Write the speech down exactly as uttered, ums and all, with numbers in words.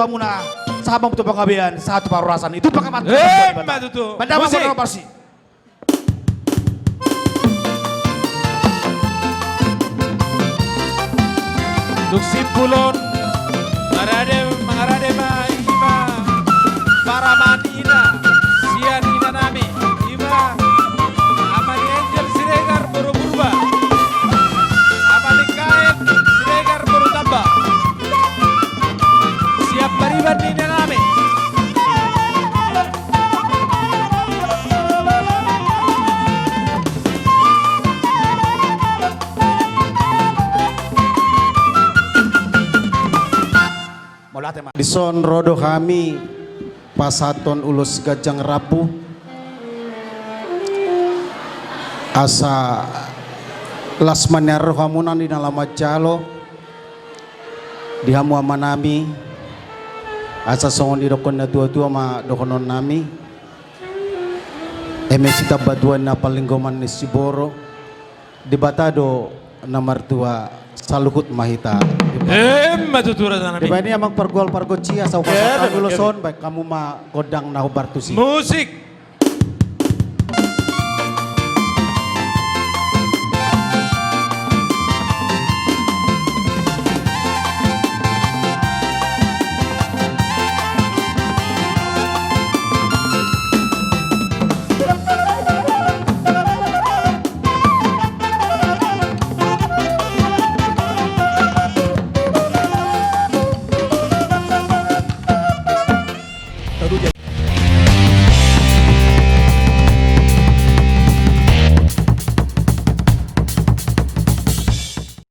tu hamuna, sahat ma tu panggabean, sahat tu parhorasan. Itupa ma. Emma tutu. Mantap. Musik. Parsi. Dung simpul on, mangarade, mangarade ma i ma paramahan ina sian inanami, i ma Ama ni Angel Siregar boru Purba, Ama ni Kaen Siregar boru Tamba, sian pariban ni inanami. Mauliate ma. Dison ro do hami pasahathon ulos ganjang rambu. Asa las ma nian rohamuna di na laho manjalo di hamu amanami. Asa songon didokkon natuatua ma dohononnami: Eme sitamba tuan na panlinggoman ni siborok, Debata do na martua, saluhut ma hita. Emma tutu rajanami. Dibaen i amang pargual pargonsi, asa hupasahat hamu ulos on, baen hamu ma gondang na hombar tusi. Musik.